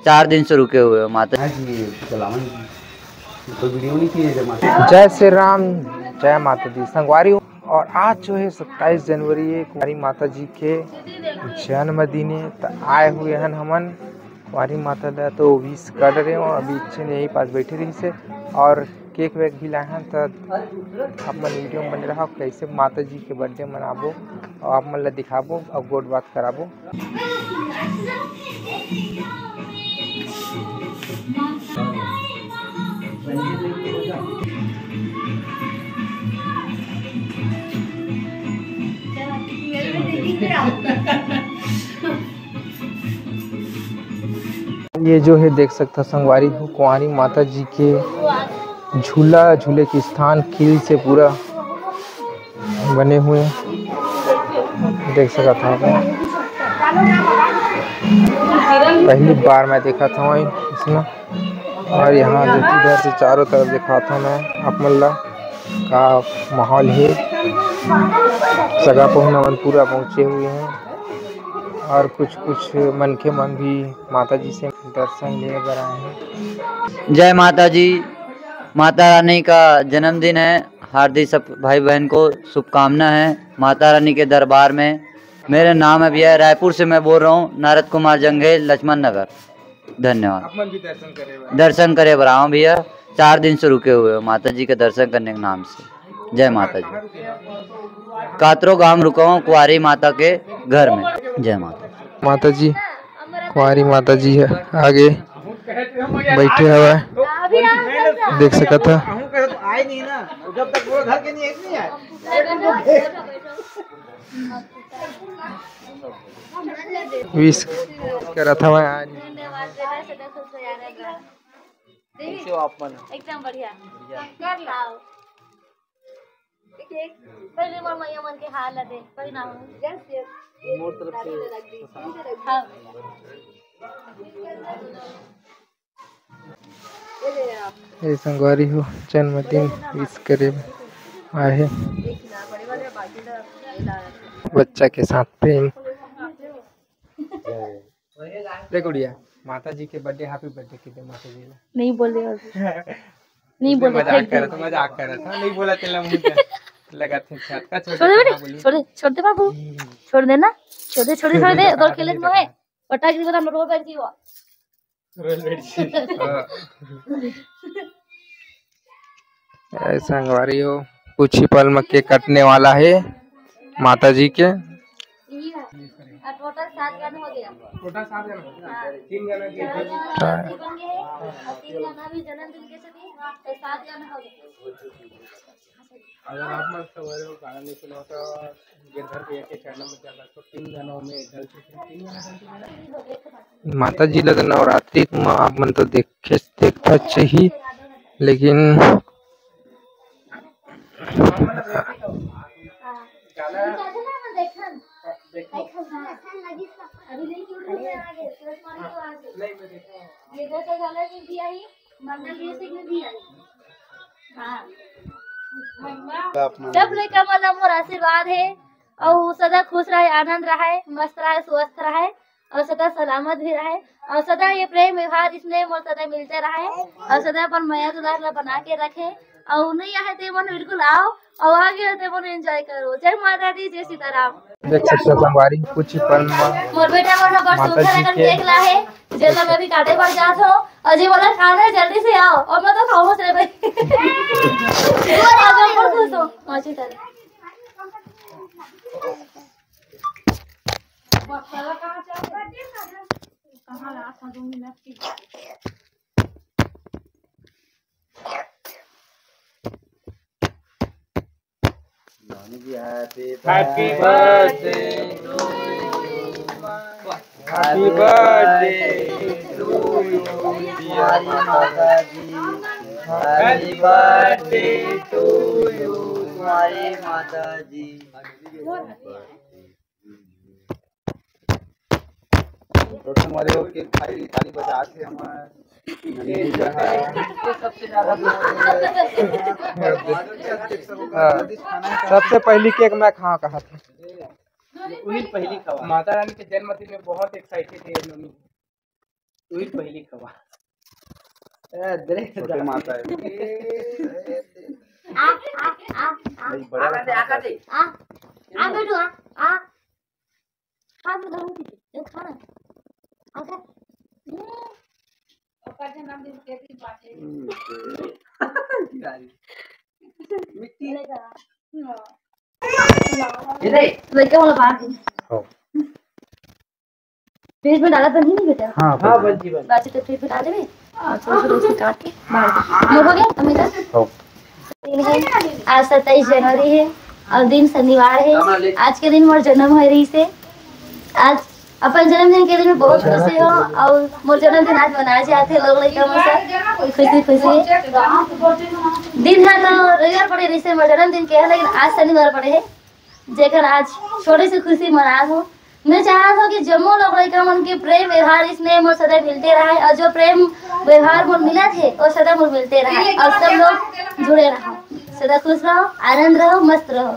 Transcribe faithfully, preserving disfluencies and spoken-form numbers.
चार दिन से रुके हुए हो माता। हाँ जी, चलावन जी। कोई वीडियो नहीं किए जब माता। जय श्री राम, जय माता दी संगवारी हो। और आज जो है सत्ताईस जनवरी है, कुंवारी माता जी के जन्मदिन है, तो आए हुए हन हमन कुंवारी माता ला तो विश कर रहे हो। अभी इच्छे यही पास बैठे रही से और केक वेक भी लाए हन, तो आप मन वीडियो में बने रहा, कैसे माता जी के बर्थडे मनाबो और आप मन ला दिखाबो और गोठ बात कराबो। ये जो है देख सकता संगवारी हो, कुंवारी माता जी के झूला झूले के स्थान खिल से पूरा बने हुए हैं, देख सकत हव। पहली बार मैं देखत हव इसमें, और यहाँ जो इधर से चारों तरफ दिखात हव मैं आप मन ला का माहौल है। सगा पहुना मन पूरा पहुँचे हुए हैं और कुछ कुछ मनखे मन भी माता जी से दर्शन ले बर आए हैं। जय माता जी। माता रानी का जन्मदिन है, हार्दिक सब भाई बहन को शुभकामना है। माता रानी के दरबार में मेरा नाम है भैया, रायपुर से मैं बोल रहा हूँ, नारद कुमार जंघेल, लक्ष्मण नगर। धन्यवाद। आप मन भी दर्शन करे बर। दर्शन करे बर आवा भैया, चार दिन से रुके हुए हो माता जी के दर्शन करने के नाम से। जय माता जी। कातरो गांव रुका हूँ कुंवारी माता के घर में। जय माता। माता जी, कुंवारी माता जी है आगे बैठे हवय, देख सकत ह। विश करत हवय आज। कैसे हो आप मन? एकदम बढ़िया। बढ़िया। कर लाओ। देखिए, पहले मोर मैया मन के हाल ला दे, पहनाओ। मोर तरफ से हाँ। ये संगवारी हो, जन्मदिन विश करे आए हे। बच्चा के साथ प्रेम। ले गुड़िया, माता जी के बर्थडे, हैप्पी बर्थडे कह दे माता जी ला। नहीं बोले अभी। नहीं बोले, मजाक करत, मजाक करत, हाँ, नहीं बोला तेला मुंह पे। लगा थे छत का छोड़ दे बेटी, छोड़ दे, छोड़ दे बाबू, छोड़ दे ना, छोड़ दे, छोड़ दे, छोड़ दे, तोर खेले में है। पटाख जी बता, हम रो बैठ जी वो। ए संगवारी हो, कुछ ही पल में केक कटने वाला है माता जी के। टोटल सात गन हो गया। टोटल सात गन हो गया। हाँ। तीन गन के हाँ। बन गए हैं और तीन गन अभी जन्मदिन के सभी, तो सात गन हो गए। अगर आप मन सवेरे हो गाना नहीं सुना तो गिरधर भैया के चैनल में जाकर तो तीन गानों में जल्द से तीन गाना जल्द से जल्द। माता जी ला तो नवरात्रि म आप मन तो देखे देखत ही, लेकिन ये दो से गाना भी दिया ही। मंडल म्यूजिक में भी आई। हाँ। सब लइका मन ला मोर आशीर्वाद हे, अउ सदा खुश रहे, आनंद रहे, मस्त रहे, स्वस्थ रहे, अउ सदा सलामत भी रहे, अउ सदा ये प्रेम व्यवहार इसने मोर सदा मिलते रहे, अउ सदा अपन मया दुलार ला बना के रखे, अउ नहीं आहे ते मन बिल्कुल आओ, अउ आगे होते मन एंजॉय करो। जय माता दी, जय सीताराम। देख सकते हो संगवारी, कुछ ही पल में मोर बेटा मन ह बड़ माता सुंदर जी अकन के केक ला हे, जेला मैं भी काटे बर जात हो, अउ जी बोला खाना है, जल्दी से आओ, अउ मैं तो खाऊं रे भाई। आज हम बड़ खुश हो, माची करे। कहाँ ला था दो मिनट की। Happy birthday to you. Happy birthday to you, प्यारी माता जी। Happy birthday to you, प्यारी माता जी। तो संगवारी हो, केक खाई, ताली बजात हे हमर। हाँ, सबसे पहली केक मैं खा कहा था। उही पहली खवा। माता रानी के जन्मदिन में बहुत एक्साइटेड हे नोनी। उही पहली खवा। ए, दे छोटे दादा। माता है। आ, आ, आ, आ। नहीं, बड़ा आका दे, आका दे। आ, आ बेटू, आ, आ। खा तो दो, ये खा ना। आका। ओकर जन्मदिन के दिन बाटे। हम्म, मिट्टी। लड़का वाला बाहर दे। हाँ। फ्रिज में डाला तो नहीं बेटा? हाँ, हाँ, बन जी, बन। बाकी तो फ्रिज में डाल देबे। और थोड़ा सा उसको काट के बाहर दे। ये हो गया, अमिता? हाँ। दिन है, आज सत्ताईस जनवरी है और दिन शनिवार है। आज के दिन मोर जन्म होय रहिस हे। आज अपन जन्मदिन के दिन में बहुत खुश हो और मोर जन्मदिन आज मनाए जात हे, लोग लइका मन सब खुशी खुशी। दिन है तो रविवार पड़े रहिस हे मोर जन्मदिन के, लेकिन आज शनिवार पड़े है, जेकर आज छोटे से खुशी मनात हो। मैं चाहत हो कि जम्मो लोग लइका मन के प्रेम व्यवहार स्नेह मोर सदा मिलते रहे और जो प्रेम व्यवहार मोर मिलत हे वो सदा मोर मिलते रहे और सब लोग जुड़े रहो, सदा खुश रहो, आनंद रहो, मस्त रहो।